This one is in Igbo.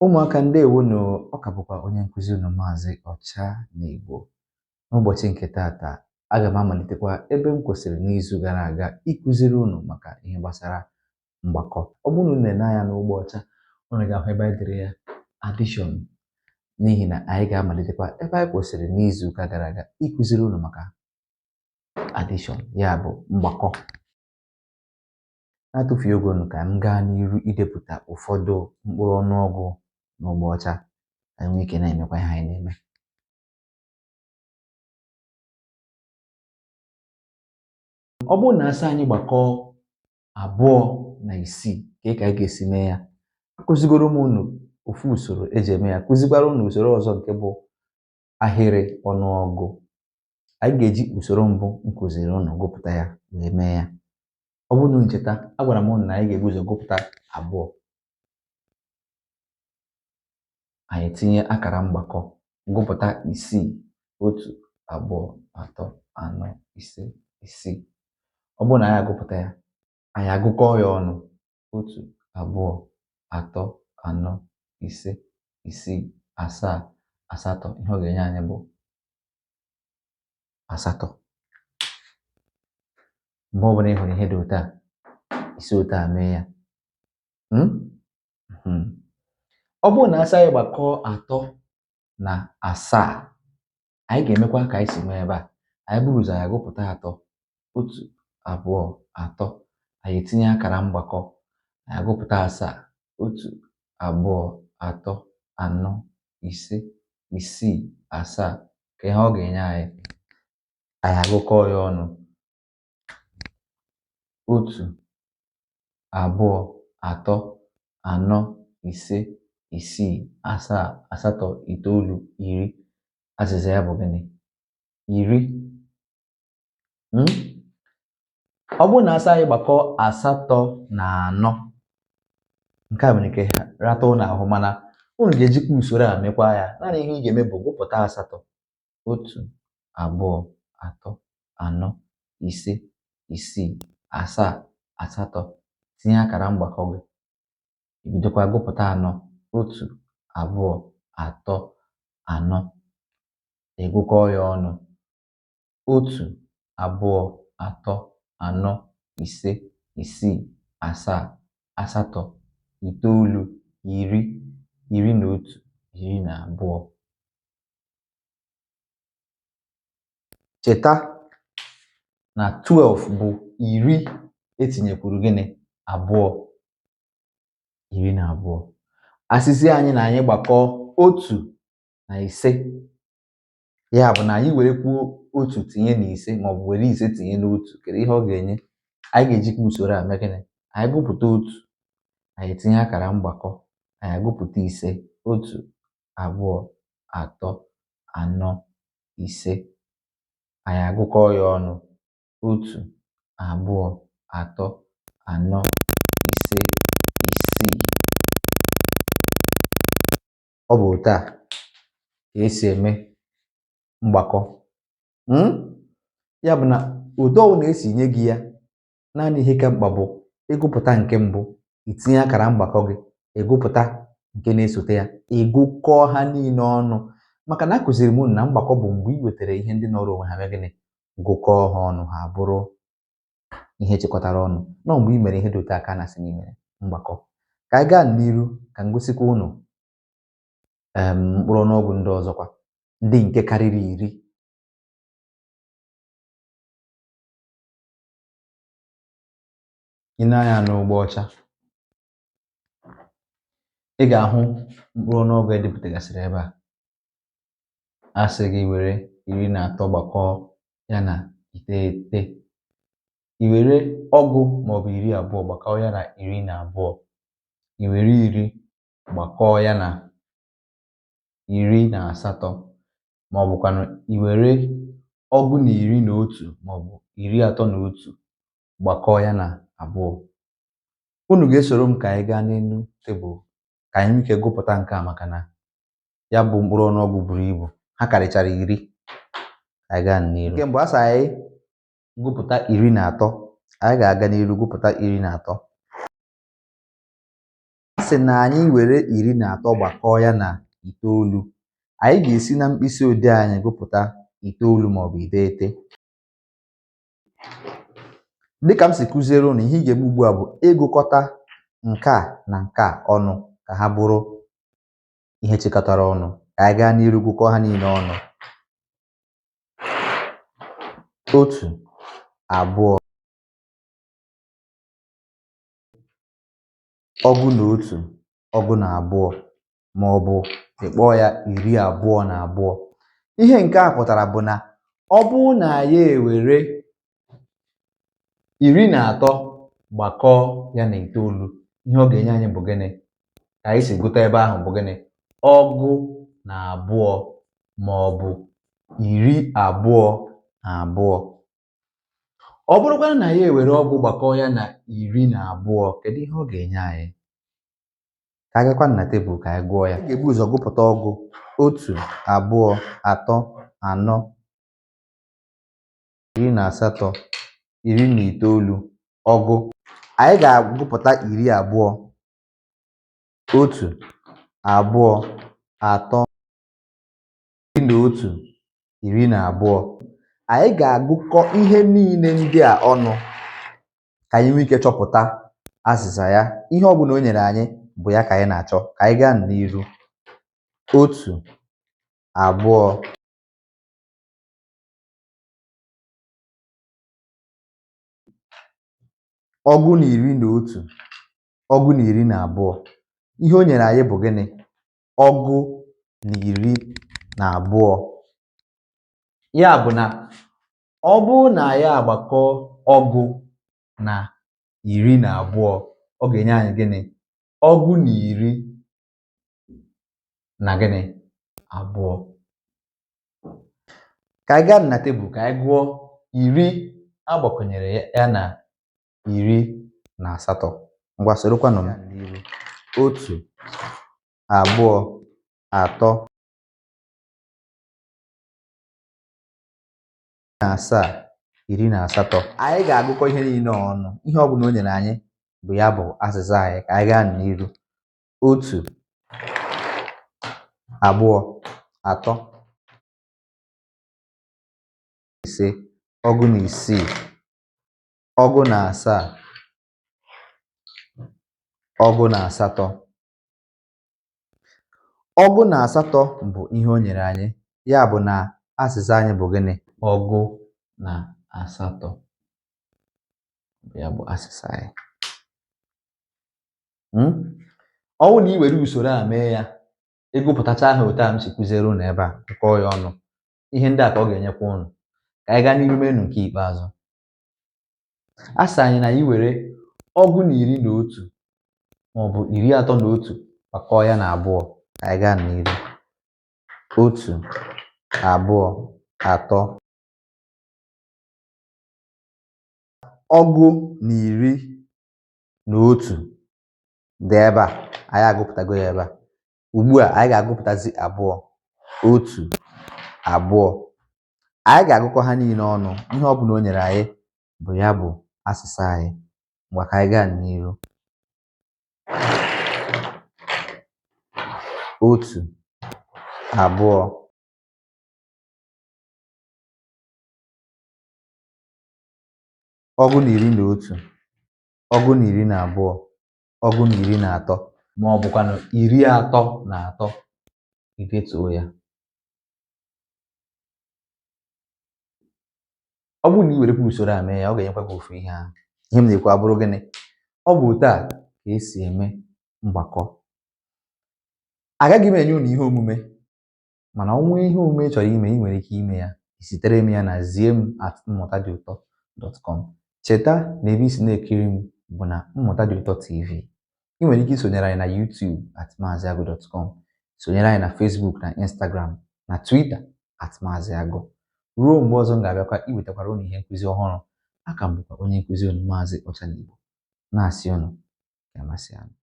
Ụmụaka ndewonu. Ọ ka bụkwa onye nkụzi unu, Maazị Ọchanigbo. N'ụbọchị nke taata, aga m amalitekwa ebe m kwụsịrị n'izu gara aga ịkụziri unu maka ihe gbasara mgbakọ. Ọ bụrụ na unu na-ene anya n'ụgbọ ọcha, unu ga-ahụ ebe anyị dere ya addition, n'ihi na anyị ga-amalitekwa ebe anyị kwụsịrị n'izu ụka gara aga ịkụziri unu maka addition, ya bụ mgbakọ. Na-atụfughị oge unu, ka m gaa n'iru idepụta ụfọdụ mkpụrụ ọnụọgụ n'ụgbọ ọcha, ka anyị nwee ike na-emekwa ihe anyị na-eme. Ọ bụrụ na asị anyị gbakọọ abụọ na isii, ka anyị ga-esi mee ya? Akụzigoro m unu ofu usoro eji eme ya, kụzikwara unu usoro ọzọ nke bụ ahịrị ọnụọgụ. Anyị ga-eji usoro mbụ m kụziri unu gụpụta ya wee mee ya. Ọ bụrụ na unu cheta, agwara m unu na anyị ga-ebu ụzọ gụpụta abụọ, anyị tinye akara mgbakọ, gụpụta isii: otu, abụọ, atọ, anọ, ise, isii. Ọ bụrụ na anyị agụpụta ya, anyị agụkọọ ya ọnụ: otu, abụọ, atọ, anọ, ise, isii, asaa, asatọ. Ihe ọ ga-enye anyị bụ asatọ. Mgbe ọbụla ị hụrụ ihe dị otu a, isi otu a mee ya. Ọ bụrụ na asị anyị gbakọọ atọ na asaa, anyị ga-emekwa ka anyị si mee ebe a. Anyị buru ụzọ, anyị agụpụta atọ: otu, abụọ, atọ. Anyị etinye akara mgbakọ, anyị agụpụta asaa: otu, abụọ, atọ, anọ, ise, isii, asaa. Ka ihe ọ ga-enye anyị, anyị agụkọọ ya ọnụ: otu, abụọ, atọ, anọ, ise, isii, asaa, asatọ, itoolu, iri. Azịza ya bụ gịnị? Iri. Ọ bụrụ na asị anyị gbakọọ asatọ na anọ, nke a nwere ike rata ụnụ ahụ, mana unu ga-ejikwa usoro a mekwa ya. Naanị ihe ị ga-eme bụ gụpụta asatọ: otu, abụọ, atọ, anọ, ise, isii, asaa, asatọ. Tinye akara mgbakọ gị, ebidokwa gụpụta anọ: otu, abụọ, atọ, anọ. Ịgụkọọ ya ọnụ: otu, abụọ, atọ, anọ, ise, isii, asaa, asatọ, itoolu, iri, iri na otu, iri na abụọ. Cheta na 12 bụ iri etinyekwuru gịnị? Abụọ. Iri na abụọ. Asịsị anyị na anyị gbakọọ otu na ise, ya bụ na anyị were kwuo otu tinye na ise, maọbụ were ise tinye n'otu, kedu ihe ọ ga-enye? Anyị ga-ejikwa usoro a mee gịnị? Anyị gụpụta otu, anyị etinye akara mgbakọ, anyị agụpụta ise: otu, abụọ, atọ, anọ, ise. Anyị agụkọọ ya ọnụ: otu, abụọ, atọ, anọ, ise, isii. Ọ bụ otu a ka esi eme mgbakọ. Ya bụ na otu ọbụla esi nye gị ya, naanị ihe ka mkpa bụ ịgụpụta nke mbụ, itinye akara mgbakọ gị, ịgụpụta nke na-esote ya, ịgụkọọ ha niile ọnụ. Maka na akụziri m unu na mgbakọ bụ mgbe ị wetara ihe ndị nọrọ onwe ha, mee gịnị? Gụkọọ ha ọnụ, ha bụrụ ihe chịkọtara ọnụ. Nọ mgbe ị mere ihe dị otu a ka a na-asị na ị mere mgbakọ. Ka anyị gaa n'iru ka m gosikwa unu mkpụrụ ọnụọgụ ndị ọzọkwa, ndị nke karịrị iri. I nee anya n'ụgbọ ọcha, ị ga-ahụ mkpụrụ ọnụọgụ edepụtagasịrị ebe a. A sị gị were iri na atọ gbakọọ ya na iteghete, i were ọgụ maọbụ iri abụọ gbakọọ ya na iri na abụọ, i were iri gbakọọ ya na iri na asatọ, ma ọ bụkwanụ i were ọgụ na iri na otu maọbụ iri atọ na otu gbakọọ ya na abụọ. Unu ga-esoro m ka anyị gaa n'elu tebụl ka anyị nwee ike gụpụta nke a, maka na ya bụ mkpụrụ ọnụọgụ buru ibu, ha karịchara iri. Ka anyị gaa n'iru. Nke mbụ, asị anyị gụpụta iri na atọ. Anyị ga-aga n'iru gụpụta iri na atọ. sị na anyị were 13 gbakọọ ya na 9, anyị ga-esi na mkpịsị odee anyị gụpụta 9 maọbụ 9. Dịka m si kụziere unu, ihe ị ga-eme ugbu a bụ ịgụkọta nke a na nke a ọnụ ka ha bụrụ ihe chịkọtara ọnụ. Ka anyị gaa n'iru gụkọọ ha niile ọnụ. 1, 2, 11, 12, ma ọ bụ ị kpọọ ya 22. Ihe nke a pụtara bụ na ọ bụrụ na anyị ewere 13 gbakọọ ya na 9, ihe ọ ga-enye anyị bụ gịnị? Ka anyị si gụta ebe ahụ bụ gịnị? 12 ma ọ bụ 22. Ọ bụrụkwa na anyị ewere 9 gbakọọ ya na 12, kedu ihe ọ ga-enye anyị? Ka anyị gakwa na tebụl ka anyị gụọ ya. Ị ga-ebu ụzọ gụpụta 9. 1, 2, 3, 4, 18, 19, 20. Anyị ga-agụpụta 20. 1, 2, 3, 11, 12. Anyị ga-agụkọ ihe niile ndị a ọnụ ka anyị nwee ike chọpụta azịza ya. Ihe ọ bụla o nyere anyị bụ ya ka anyị na-achọ. Ka anyị gaa n'iru. 1, 2, 11, 12. Ihe o nyere anyị bụ gịnị? 12. Ya bụ na ọ bụrụ na anyị agbakọ 9 na 12, ọ ga-enye anyị gịnị? 10 na gịnị? 2. Ka anyị gaa na tebụl ka anyị gụọ 10 agbakọnyere ya na 18. Ngwa, sorokwanụ m. 1, 2, 3, 17, 18. Anyị ga-agụkọ ihe niile ọnụ. Ihe ọ bụla o nyere anyị bụ ya bụ azịza anyị. Ka anyị gaa n'iru. 1, 2, 3, 5, 16, 17, 18. 18 bụ ihe o nyere anyị. Ya bụ na azịza anyị bụ gịnị? 18 ya bụ azịza anyị. Ọ bụrụ na ị were usoro a mee ya, ịgụpụtacha ha otu a m si kụziere unu ebe a, gụkọọ ya ọnụ, ihe ndị a ka ọ ga-enyekwa unu. Ka anyị gaa n'iru menu nke ikpeazụ. A sị anyị na anyị were 11 ma ọ bụ 31 gbakọọ ya na 2. Ka anyị gaa n'iru. 1, 2, 3, 11 dị ebe a. Anyị agụpụtago ya ebe a. Ugbu a anyị ga-agụpụtazi 2. 1, 2. Anyị ga-agụkọ ha niile ọnụ. Ihe ọ bụla o nyere anyị bụ ya bụ asịsa anyị. Ngwa, ka anyị gaa n'iru. 1, 2, 11, 12, 13, ma ọ bụkwanụ 33. Idetuo ya. Ọ bụrụ na ị werekwa usoro a mee ya, ọ ga-enyekwa gị ofu ihe ahụ. Ihe m na-ekwu abụrụ gịnị? Ọ bụ otu a ka esi eme mgbakọ. Agaghị m enye unu ihe omume, mana ọ nwee ihe omume ị chọrọ ime, ị nwere ike ime ya. Zitere m ya na ziem@mmụtadịụtọ.com. Cheta na ebe isi na-ekiri m bụ na Mmụta Dị Ụtọ TV. Ị nwere ike isonyere anyị na YouTube @maaziagu.com, sonyere anyị na Facebook na Instagram na Twitter @maaziagu. Ruo mgbe ọzọ m ga-abịakwa iwetakwara unu ihe nkụzi ọhụrụ. Aka m bụkwa onye nkụzi unu, Maazị Ọchanigbo, na-asị unu ka amasị anụ.